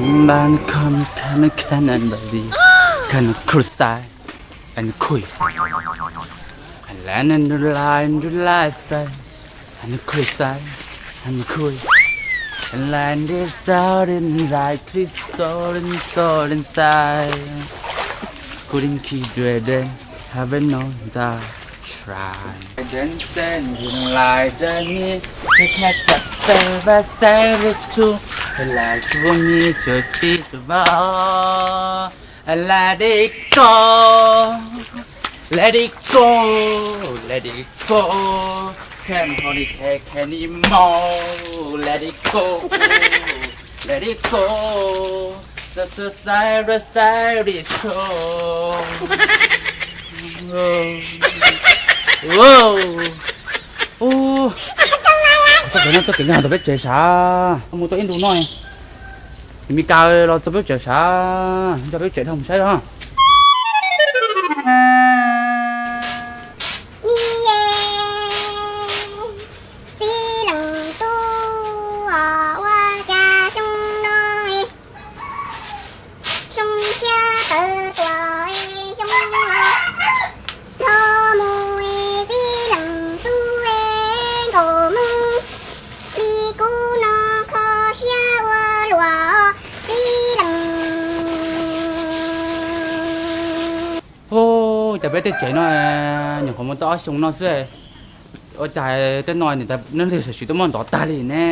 Ban come can can and body can criticize and quit. And then and lie and lie say and criticize and quit. And then this sounding like this soul and soul inside. Couldn't keep doing it, haven't known that try. Then send you like the me, the cat that say, but say it's true. Like to me, just see the ball. Let it go, let it go, let it go. Can't hold it back anymore. Let it go, let it go. The society, society show. Wow. Ua, txoj kev no, txoj kev no tau peb tsev sav, mus tau ib ntus no. Tus Mes Kas los txog peb tsev sav, nrog peb tsev dhau mus saib os. Txiv leej tub os, ua cas xyoo no xyoo tshiab tawv tuaj xyoo no los mus, txiv leej tub nkaus mus li kuv no kho siab ua luaj txiv leej. Ua cas peb tej tsev no nyuam qhuav mus tau ob xyoo no xwb, ua cas tej no niam tais neb twb tam sim tuaj muab ntov tag li ne.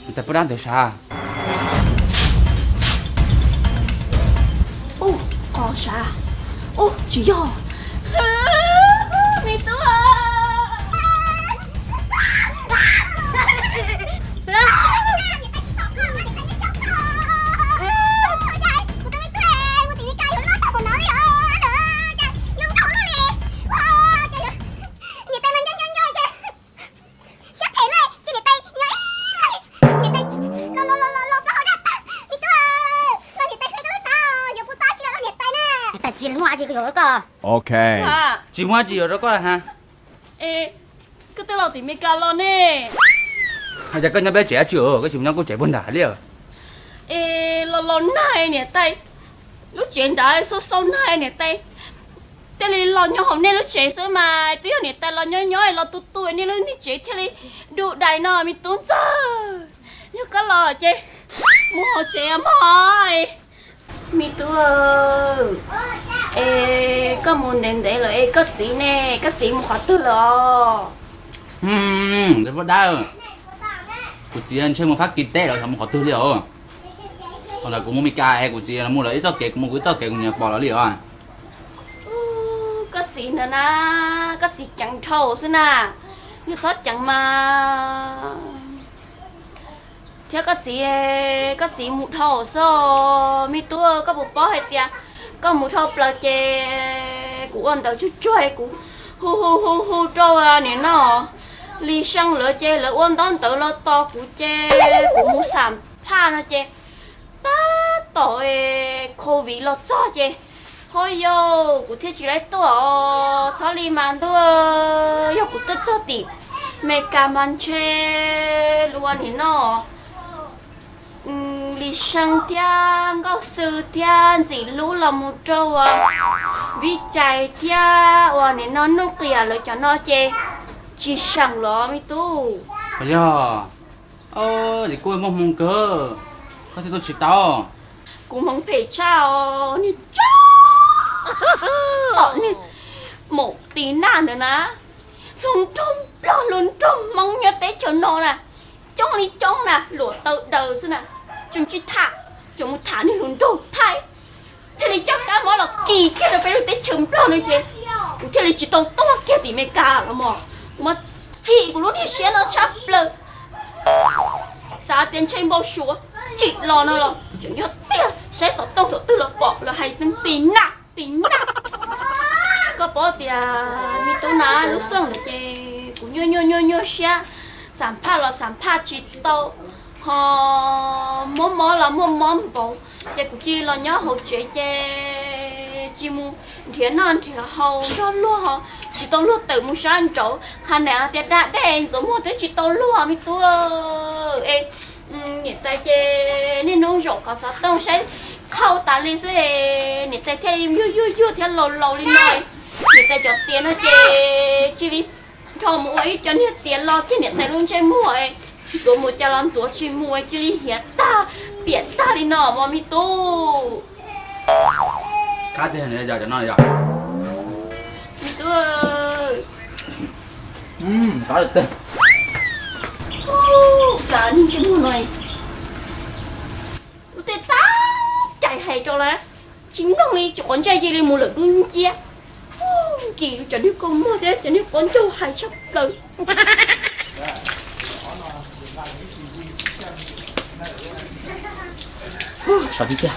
Niam tais poj dab ntawd sav. Ub, qhov sav. Ub, tsis yog. Me tub. Niam tais mas nco nco nco ces siab phem na, ces niam tais nco, niam tais los los los los plaub hau daj tag, me tub, los niam tais hle koj lub tav, yuav kuv tau tsis los niam tais na. Niam tais tsis muaj dab tsi yuav rau koj. Ok. Tsis muaj dab tsi yuav rau koj ha. Es koj twb los tim Mes Kas los ne. Hais tias koj nyob peb tsev dab tsi, koj tsis mus nyob kuv tsev puag nrad li. Es los los nag niam tais, lub tsev nrad xau xau nag niam tais, thiaj li los nyob hauv nej lub tsev xwb mas, twb yog niam tais los nyob nyob los tu tu nej lub niag tsev thiaj li du dais no me tub ntxawg. Yog koj los ces mus hauv tsev mog. Me tub, es koj mus ntev ntev lawm es koj txiv ne, koj txiv mus qhov twg lawm os? Poj dab, kuv txiv ntshe mus Fab Kis teb lawm, xyov mus qhov twg li os. Thaum ntawd kuv mus Mes Kas es kuv txiv mus lawv ib txoj kev, kuv mus kuv ib txoj kev, kuv nyiam pom lawv li os. Koj txiv ntawd na, koj txiv ceev dhau xwb na, yog txhob ceev mas. Thiab koj txiv, koj txiv mus dhau xwb os me tub, koj puas paub hais tias koj mus dhau plaws ces kuv ua ntawv tsuag tsuag kuv hu hu hu hu rau nim no Lis See lawv ces lawv ua ntaub ntawv los tos kuv ces kuv mus xam phaj no ces tab tom covid los txog ces ho yog kuv thiaj tsis laib tuaj os. Txhob li mas ntuj, yog kuv tuaj txog tim Mes Kas mas ntshe luag nim no Lis See thiab Nkauj Xwm thiab Ntxim Hlub los mus rau uas Vib Cai thiab uas nim no Nuj Qias lawv cov no ces tsis seem los me tub. Yog, ces kuj muaj hmoo kawg, koj thiaj tuaj tsis tau. Kuv hmoov phem tshaj os, niag tsov tom niag maum Tis Naj ntawd na, hluas nraug Nplog hluas nraug Hmoob nyob teb chaws no na, coob li coob na, luam taw daws xwb na, tseem tsis tham, tseem mus tham niag hluas nraug Thaib, thiaj li coj kab mob los kis kiag rau peb lub teb chaws Nplog no ces kuv thiaj li tsis tau tuaj kiag tim Mes Kas los mas, kuv mas chim kuv lub niag siab no tshaj plaws. Xav tias ntshe npau suav tsim los no los tseem yog tiag, saib xov tooj thaum twg los pom lawv hais Tis Naj Tis Naj. Koj paub tias me tub na, lub xyoo ntawd ces kuv nyuaj nyuaj nyuaj nyuaj siab, xam phaj los xam phaj tsis tau, ho muaj mob los muaj mob npaum, ces kuv cia li los nyob hauv tsev ces tsis mus nrhiav noj nrhiav haus nrog luag, ho tsis tau luag tawm mus sab nraud, qhov niam hais tias da dej Ntxuav Muag twb tsis tau luag me tub. Es niam tais ces niaj hnub zaum qhov xov tooj saib qhau tas li xwb, niam tais thiaj yuag yuag yuag thiab laus laus li no. Niam tais cov tiav no ces cia li nrho mus ua ib co niag tiav los kiag niam tais lub ntsej muag. Ntxuav mus cas los ntxuav tsis mus, cia li hiav tag piam tag li no mos me tub. Qab tiag, yog cov no yog. Me tub, qab tiag. Cas niag ntsej muag no ua tej tag cai hais rau lawm, tsis mloog li, tsis quav ntsej li, mus lawm dub nciab. Nkim cov niag kua muag thiab cov niag quav ncaug hais tshaj plaws. Sov tib tiag.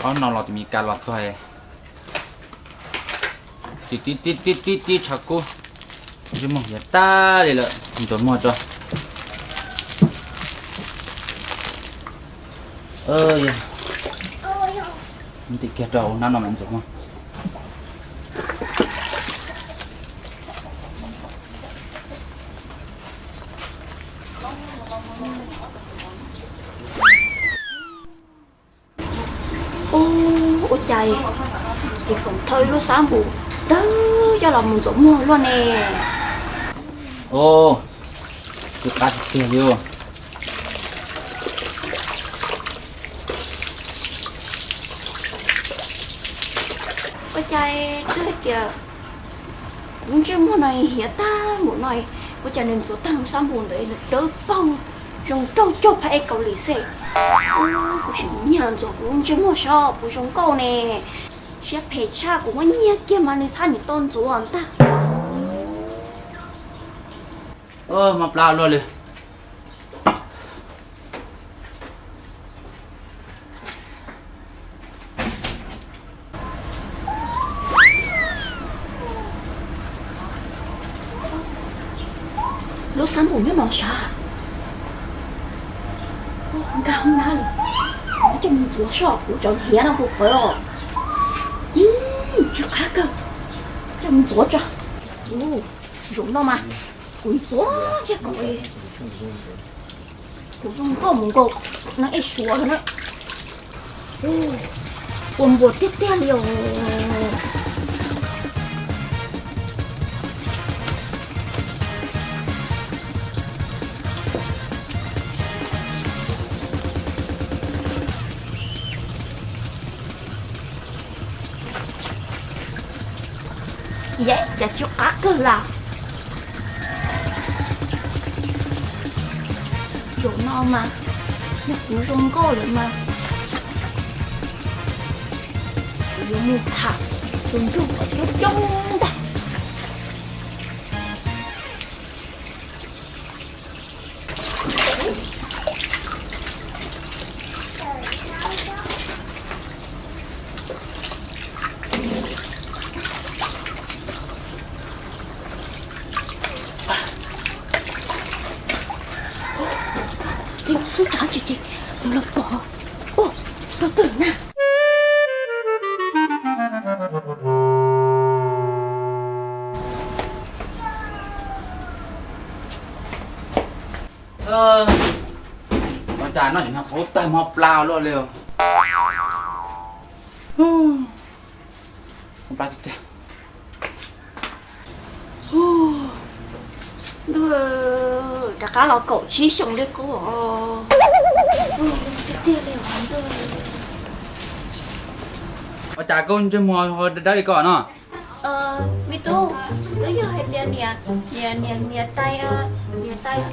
Ob no los tus Mes Kas los txog, tib tib tib tib tib tshav kub, ntsej muag hiav tag li lawm, Ntxuav Muag tso. Ntim kiag rau hauv hnab no mas Ntxuav Muag. Ub, ua cas ces foom thawj lub xab npum dawb coj los mus Ntxuav Muag luaj ne. Ub, tsw qab tiag tiag li. Ua cas twb hais tias kuv ntsej muag no hiav tag npaum no, ua cas nws ntxuav tag lub xab npum ntawd nws dawb paug zoo nraug cuag phab ej Kaus Lim xwb. Kuv sim mus nyiag los ntxuav kuv lub ntsej muag saib puas zoo nkauj ne. Siab phem tshaj, kuv muab nyiag kiag mas nws txhaj nim tau ntxuav ntag. Mob plab luaj li. Lub xab npum nyob no sav. Nkag hoob nab lawm. Kuv coj mus ntxuav saib kuv cov hiav no puas pawv os. Tsw qab kawg. Coj mus ntxuav tso. Ub, zaum no mas kuv ntxuav kiag kom kuv zoo nkauj mus nkaus neeg ej Suav lawm na. Ua npuas tiag tiag li os. Yam cas tsw qab kawg lawm. Zaum no mas yog kuv zoo nkauj lawm mas kuv yuav mus tham tus nraug kom coob coob ntag. Los xwb tsav tsis ces tus los pom. Ua, rau twg na. Ua cas noj tsis noj qab tag mob plab luaj li. Mob plab tiag tiag. Ntuj, rov qab los kaum tsib xyoos li qub os. Tiag tiag li os ntuj. Ua cas koj ntsej muag ho dawb li ko no? Me tub, twb yog hais tias niam, niam, niam, niam tais, niam tais,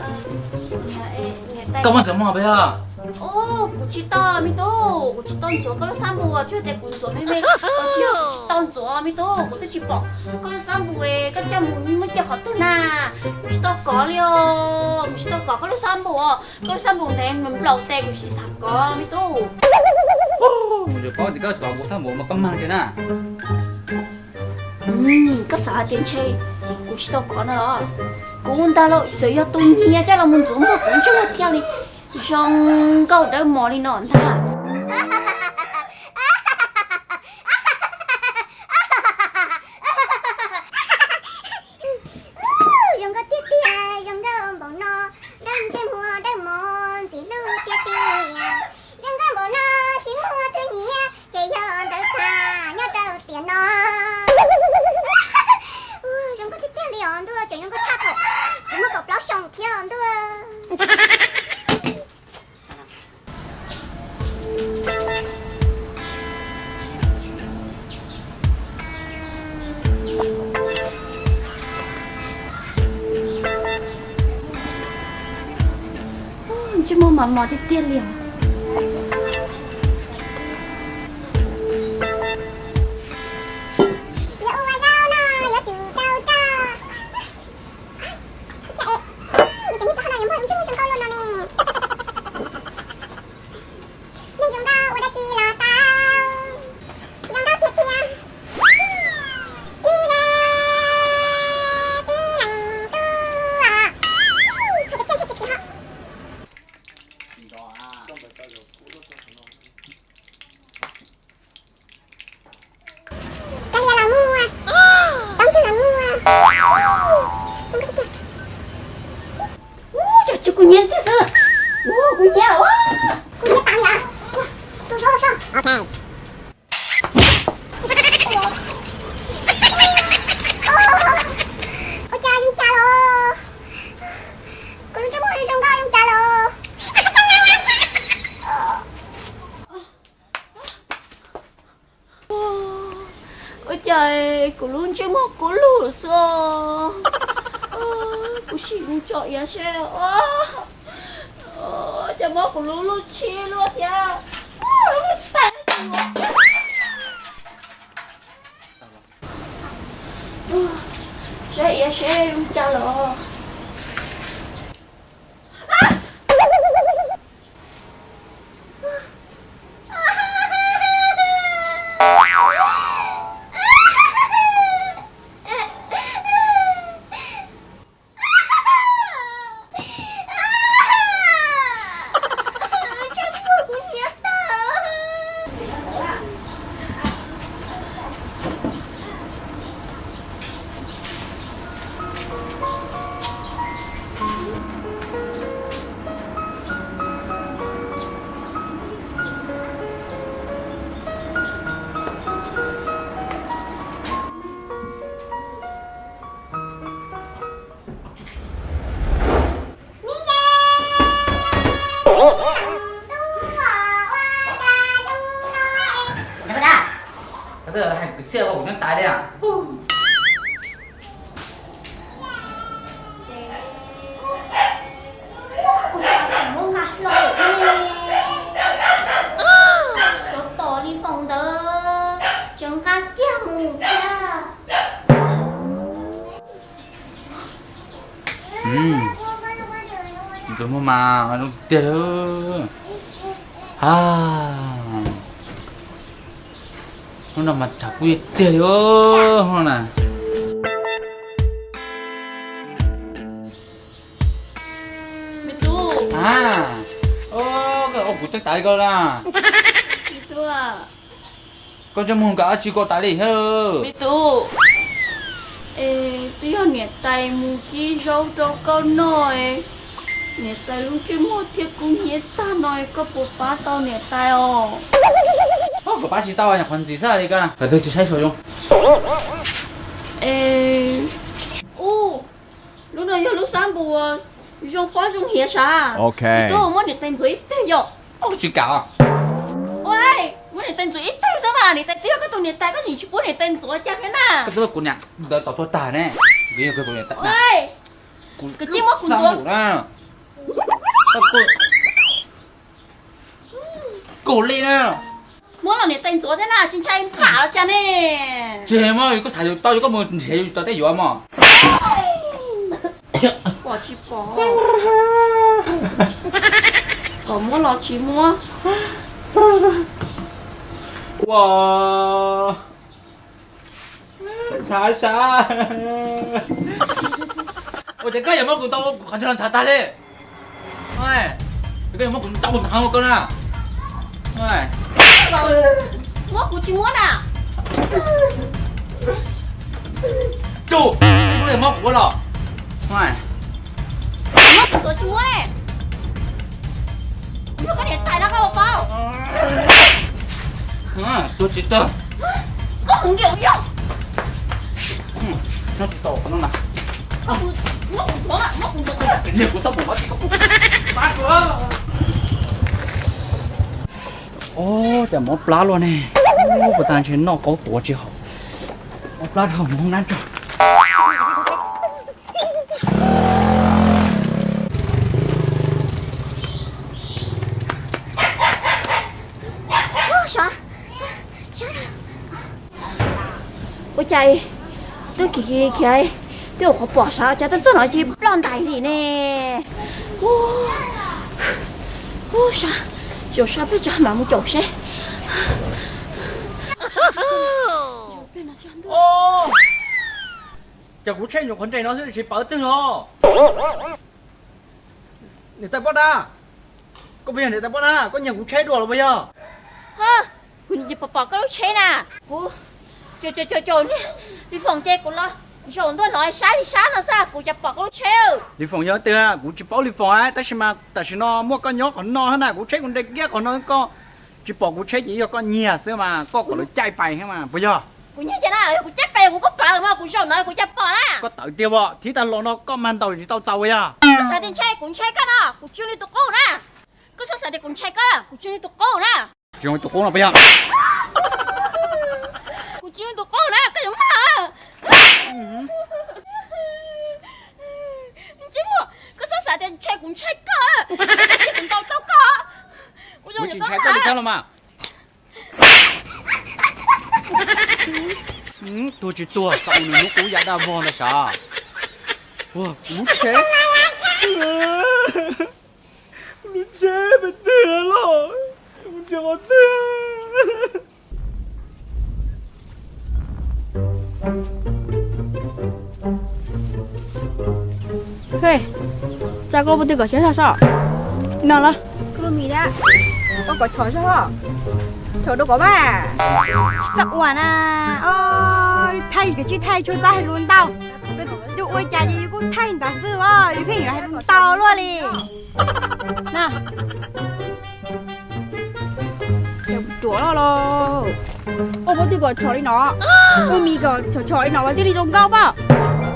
niam tais. Koj muaj ntxuav muag peb os? Kuv tsis tau me tub, kuv tsis tau ntxuav koj lub xab npum, tsuas tias kuv ntxuav me me, tsis yog kuv tsis tau ntxuav me tub, kuv twb tsis pom koj lub xab npum, koj coj mus muab cia qhov twg na? Kuv tsis tau kov li os, kuv tsis tau kov koj lub xab npum os, koj lub xab npum ntev nplaum tes kuv tsis xav kov me tub. Kuv tseem paub tias koj tsis kom kuv xab npum mas koj mag kiag na. Koj xav hais tias ntshe kuv tsis tau kov no los? Kuv ntag lauj, txawm yog tus nyias coj los mus ntxuav muag kuv ntsej muag thiaj li zoo nkauj dawb mos li no ntag. Zoo nkauj tiag tiag, zoo nkauj npaum no, dawb ntsej muag dawb mos ntxim hlub tiag tiag. Zoo nkauj npaum no tsis muaj thwj nyiam ces yog ntawd tag nyob rau tiam no. Ua zoo nkauj tiag tiag li os ntuj, tseem zoo nkauj tshaj thaum kuv muaj kaum plaub xyoos thiab os ntuj. Ntsej muag mas mos tiag tiag li os. Yuav ua zaub no yuav tsum rau rau. Ua cas es, ua cas niag pog no yuav muaj lub ntsej muag zoo nkauj luaj no ne? Neeg zoo nkauj ua dab tsi los tau, zoo nkauj tiag tiag. Tib neeg, tib leeg tuaj, hais kwv txhiaj ntsej tsis phim hos. Kav liam los muaj, tau ntsej los muaj. Ua cas tsis kuv nyiam ntxiv xwb. Ua kuv nyiam, kuv nyiam tas li os. Tus zoo zoo. Ok. Ua cas zoo cas los, kuv lub ntsej muag zoo nkauj zoo cas los. Ua cas kuv lub ntsej muag kub lug xwb. Kuv sim mus tsom iav seb. Cas muab kuv lub lub tshib luaj thiab. Saib iav seb cas los. Ntawd hais kwv txhiaj ua kuv nyob tas li. Ua cas tseem muaj nqa hlau thiab ne? Tsov tom li foom ntawd tseem nqa kiag mus thiab. Tus muaj mas zoo tiag tiag li. Hnub no mas tshav kub tiag tiag li hnub no na. Me tub. Koj ua kuv txeeb tas li koj na. Koj ntsej muag nkag dab tsi koj tas li thiab. Me tub, es twb yog niam tais mus kib zaub rau koj noj, niam tais lub ntsej muag thiab kub hnyiab tag no, koj puas pab tau niam tais os? Koj pab tsis tau, nyuam qhuav ntxiv xwb li koj na, kom twg tsis saib xyuas zoo. Es, ub, lub no yog lub xab npum zoo pob zoo hiav sav. Me tub, muab niam tais ntxuav ib pliag yom. Koj tsis kam. Ua, muab niam tais ntxuav ib pliag xwb mas, niam tais twb yog koj tus niam tais, koj tseem tsis pub niam tais ntxuav cas thiab na. Koj twb muab kuv niam ntawd tom tuag tag ne. Ua, koj tsis muab kuv ntxuav na. Koj li na. Muab los niam tais ntxuav thiab na, tsis ntshai nplam los cas ne. Tsis muab, koj xav yus tau, yus koj mus nrhiav yus tau tej yuav mog. Pom tsis pom, kom muab los tsis muab. Ua, ntshav sab. Ua cas koj yuav muab kuv tau, kuv qhov ntshav los ntshav tag li. Koj yuav muab kuv tau ntshav ua koj na. Muab kuv tsis muab na. Tsuj, koj yuav muab kuv los. Muab kuv tuav tsis muab ne. Kuv yog koj niam tais no koj puas paub? Tuag tsis tuag. Koj hum ntiam kuv yog. Nyob tsis tau qhov no na. Muab kuv tuav, muab kuv tuav. Niag kuv txhob pum ua tsis koj pum. Pab kuv. Ub, cas mob plab luaj ne. Ub, puas tas ntshe noj qaub tuav tsis haum. Mob plab dhau mus hoob nab tso. Ua cas twb kiv kiv kiag, twb ua qhov pom sav cas twb txog no ces ploj ntais li ne. Ub, sab, zaum sab peb tso mam mus caum seb. Cas kuv tsheb nyuam qhuav nres no xwb tsis pawv twg os. Niam tais Poj Dab, koj puas yog niam tais Poj Dab na? Koj nyiag kuv tsheb dua los puas yog? Kuv nim pom pom koj lub tsheb na. Kuv caum caum caum Lis Foom ces kuv los zaum ntua no sab li sab no xwb kuv cas pom koj lub tsheb. Lis Foom yog twg? Kuv tsis paub Lis Foom tab sis mas tam sim no muaj koj nyob qhov no na, kuv tsheb kuv nres kiag qhov no, koj tsis pom kuv tsheb ces yog koj nyiag xwb mas, koj kom lawv caij pais thiab mas puas yog? Kuv nyiag ces na, yog kuv caij pais kuv kuj pom mas, kuv zaum no kuv cas pom na. Koj tawv tiag as, thib tag los no koj mag ntaus tsis tau txaus puas yog? Koj xav tias ntshai kuv ntshai koj no, kuv tsis yog li tus qub na. Koj txhob xav tias kuv ntshai koj, kuv tsis yog li tus qub na. Tsis yog li tus qub no puas yog? Kuv tsis yog li tus qub na, koj yuav mag. Ntsej muag, koj txhob xav tias ntshai kuv ntshai koj, kuv ntaus tau koj. Kuv tsis ntshai koj li thiab los mas. Tuag tsis tuag, tau nws hnub qub yav daj vog ntag sav. Ua kuv lub tsheb, kuv lub tsheb pes twg lawm, kuv tsis qhov twg. Tsa koj lub pov twg kom siab zog sob. No los, koj lub mis na, koj kom chom zog, chom dua kom mas. Xav ua na, thaij kom tsij thaij tshuaj txab hais lus ntau. Yus ua cas ces yus kuj thaij ntawd xwb os, yus pheej yuav hais lus ntau luaj li. Na, ruam loj los, ua Hmoob twg kom chom li no, ua mis kom chom chom li no mas thiaj li zoo nkauj pab.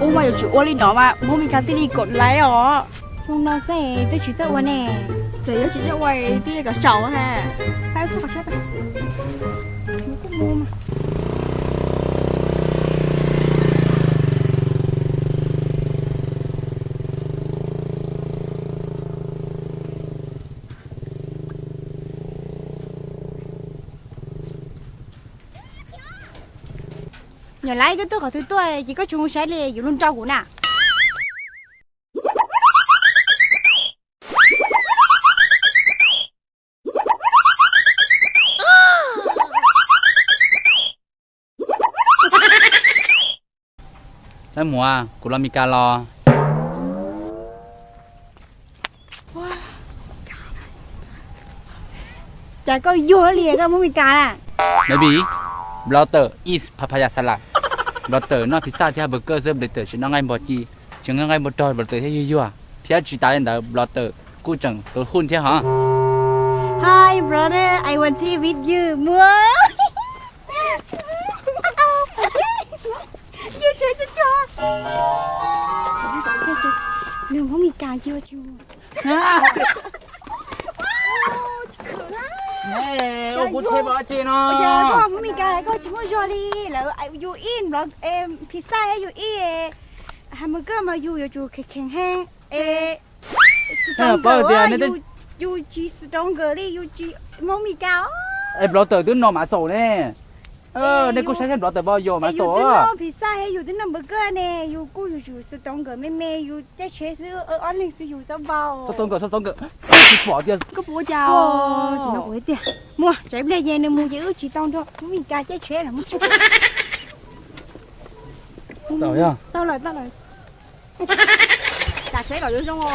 Ua mas yuav tsum ua li no mas Hmoob Mes Kas thiaj li kom laiv os. Zoo no xwb twb tsis txawj ua ne. Txawm yuav tsis txawj ua twb kom saum na. Pab tuaj qhov siab pab. Nyuam laib koj tuaj qhov twg tuaj ces koj tsis mus saib li, yuav luag nrau kuv na. Lawv mus, kuv los Mes Kas los. Cas koj yuag li koj Hmoob Mes Kas na? Maybe. Brother eats papaya salad. Brother noj pizza thiab hamburger xwb, brother tsis noj nqaij npog ci, tsis noj nqaij npog rog, brother thiaj yuag yuag. Thiab tsis tas li ntawd brother kuj tseem tus huj thiab hos. Hi brother, I want to eat with you more. Nws Hmoob Mes Kas yuag tsis ua kuv tsheb pov tsi no. Koj Hmoob Mes Kas koj tsis muaj zog li lawm, yus ib pizza thiab yus ib hamburger mas yus yuav tsum kheev kheev heev. Yus tsis stronger li, yus tsis Hmoob Mes Kas. Es brother twb no mav xaum ne. Nej kuj saib saib nplov tawm npau yus mas. Yus twb noj pizza, yus twb noj burger ne, yus kuj yuav tsum xov tooj nkawm me me, yus caij tsheb xwb, ob leeg xwb yus txhob npau. Xov tooj nkawm, xov tooj nkawm, tsis pom tias koj puas ua cas. Tsis no ua tiag, muaj tsam ib pliag ces nws mus ces wb tsis tau nrog Meskas caij tsheb lawm. Tau lawm, tau lawm. Tsav tsheb kom zoo zoo os.